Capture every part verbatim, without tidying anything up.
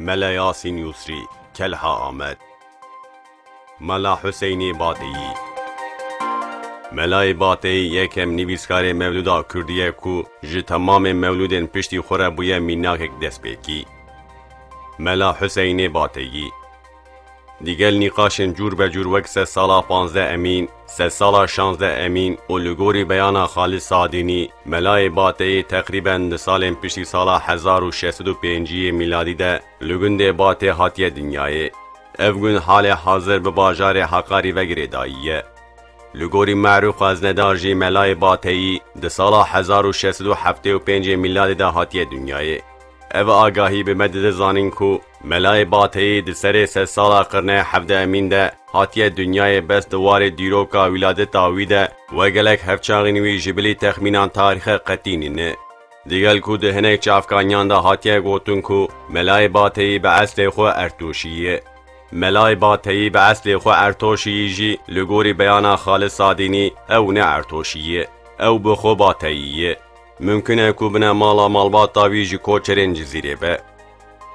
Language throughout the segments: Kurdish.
Mela Yasîn Yusrî, Kelha Amed. Mela Huseynê Bateyî. Melayê Bateyî yekem nivîskarê mewlûda kurdî ye ku ji temamê mewlûdên piştî xwe re bûye mînakek destpêkî. Mela Huseynê Bateyî. Digel nîqaşên cûr be cûr wek sedsala panzdeh Emîn, sedsala şanzdeh Emîn û li gorî beyana Xalid Sadînî, Melayê Bateyî teqrîben di salên piştî sala hezar û şeş sed û pêncî yê mîladî de li gundê Batê hatiye dinyayê. Ev gund halê hazir bi bajarê Heqarî ve girêdayî ye. Li gorî Merûf Xeznedar jî Melayê Bateyî di sala hezar û şeş sed û heftê û pêncê mîladê de hatiye dinyayê. Ev agahî bi me dide zanîn ku Melayê Bateyî di serê sedsala qirnê hevdehemîn de hatiye dinyayê, bes di warê dîroka wîladeta wî de we gelek hevçaxên wî ji bilî texmînan tarîxe qetî nîne. Digel ku di hinek çavkaniyan de hatiye gotin ku Melayê Bateyî bi eslê xwe Ertoşî ye. Melayê Bateyî bi eslê xwe Ertoşî yî jî li gorî beyana Xalid Sadînî ew ne Ertoşî ye. Ew bi xwe Bateyî ye. Mimkun e ku bine mala malbata wî ji koçerên Cizîrê be.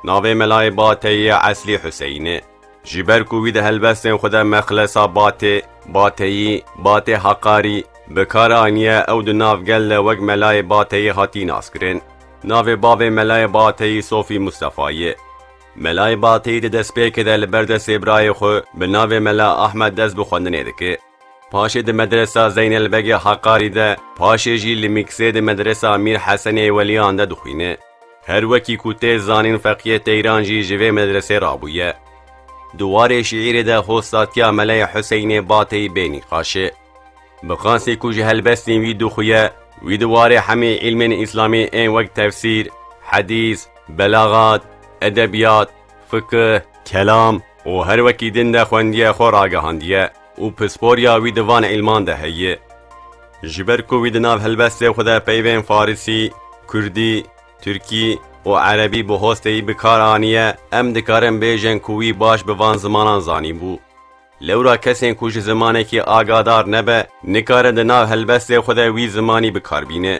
Navê Melayê Bateyî ye eslî Huseyn e. Ji ber ku wî di helbestên xwe de mexlesa Batê, Bateyî, Batê Heqarî bi kar aniye, ew di nav gel de wek Melayê Bateyî hatî naskirin. Navê bavê Melayê Bateyî Sofî Mustefa ye. Melayê Bateyî di destpêkê de li ber destê birayê xwe bi navê Mela Ahmed dest bi xwendinê dike. Paşê di medresa Zeynel Begê Heqarî de, paşê jî li Mîksê di medresa Mîr Hesenê Weliyan de dixwîne. Her wekî ku tê zanîn, Feqiyê Teyran jî ji vê medresê rabûye. Di warê şiîrê de hostatiya Meleyê Huseynê Bateyî bê nîqaş e. Bi qasî ku ji helbestên wî dixuye, wî di warê hemî îlmên îslamî ên wek tefsîr, hedîs, belaxat, edebiyat, fikih, kelam û her wekî din de xwendiye xwe ragihandiye û pisporiya wî di van îlman de heye. Ji ber ku wî di nav helbestê xwe de peyvên farisî, kurdî, tirkî û erebî bi hosteyî bi kar aniye, em dikarin bêjin ku wî baş bi van zimanan zanîbû. Lewra kesên ku ji zimanekî agadar nebe, nikare di nav helbestê xwe de wî zimanî bi kar bîne.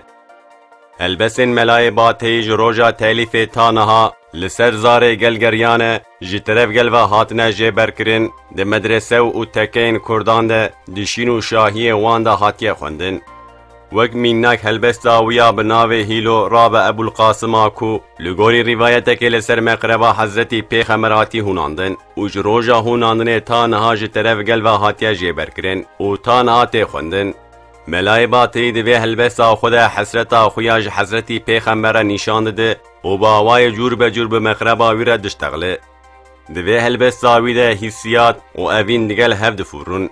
Helbestên Melayê Bateyî ji roja telîfê ta niha li ser zarê gel geriyane, ji teref gel ve hatine jêberkirin, di medrese û tekeyên kurdan de, di şîn û şahiyê wan de hatiye xwendin. Wek mînak helbesta wî ya bi navê Hîlo Rabe Ebul Qasima ku li gorî rîvayetekê li ser meqreba Hezretî Pêxember hatî hûnandin û ji roja hûnandinê ta niha ji teref gel ve hatiye jêberkirin û ta niha tê xwendin. Melayê Bateyî di vê helbesta xwe de hesreta xwe ya ji Hezretî Pêxember re nîşan dide û bi awayê cûr be cûr bi meqreba wî re diştexile. Di vê helbesta wî de hîsiyat û evîn digel hev difûrin.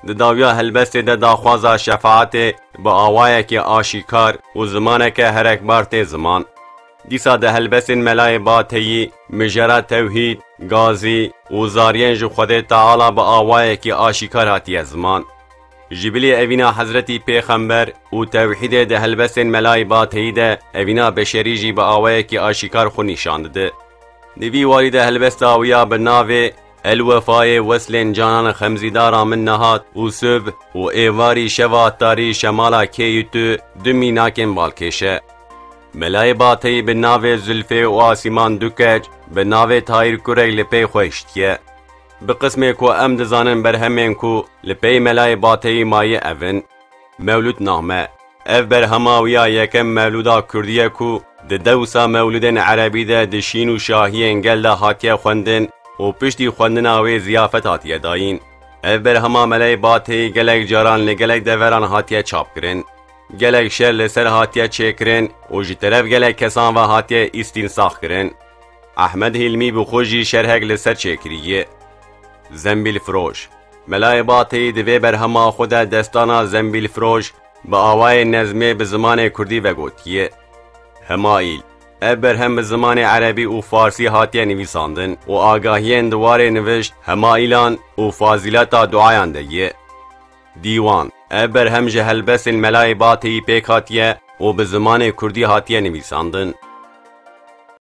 Di dawiya helbestê de daxwaza şefaetê bi awayekî aşîkar û zimaneke herekbar tê ziman. Dîsa di helbestên Melayê Bateyî mijara tewhîd, gazî û zariyên ji Xwedê Teala bi awayekî aşîkar hatiye ziman. Ji bilî evîna Hezretî Pêxember û tewhîdê di helbestên Melayê Bateyî de evîna beşerî jî bi awayekî aşîkar xwe nîşan dide. Di vî warî de helbesta wî ya bi navê El Wefayê Weslên Canan Xemzîdara Min Nehat û Sub û Êvarî Şeva Tarî Şemala Kêyî Tu du mînakên balkêş e. Melayê Bateyî bi navê Zülfê û Asîman du keç, bi navê Tahîr Kurek li pey xwe hiştiye. Bi qismê ku em dizanin berhemên ku li pey Melayê Bateyî maye ev in. Mewlûdname. Ev berhema wî ya yekem mewlûda kurdî ye ku di dewsa mewlûdên erebî de di şîn û şahiyên gel de hatiye xwendin û piştî xwendina wê ziyafet hatiye dayîn. Ev berhema Meleyê Bateyî gelek caran li gelek deveran hatiye çapkirin. Gelek şer li ser hatiye çêkirin û ji teref gelek kesan ve hatiye îstînsax kirin. Ehmed Hîlmî bi xwe jî şerhek li ser çêkiriye. Zembîlfiroş. Melayê Bateyî di vê berhema xwe de destana Zembîlfiroş bi awayê nezmê bi zimanê kurdî vegotiye. Hemaîl. Ev berhem bi zimanê erebî û farsî hatiye nivîsandin û agahiyên di warê nivişt, hemaîlan û fazîleta duayan de ye. Dîwan. Ev berhem ji helbestên Melayê Bateyî pêk hatiye û bi zimanê kurdî hatiye nivîsandin.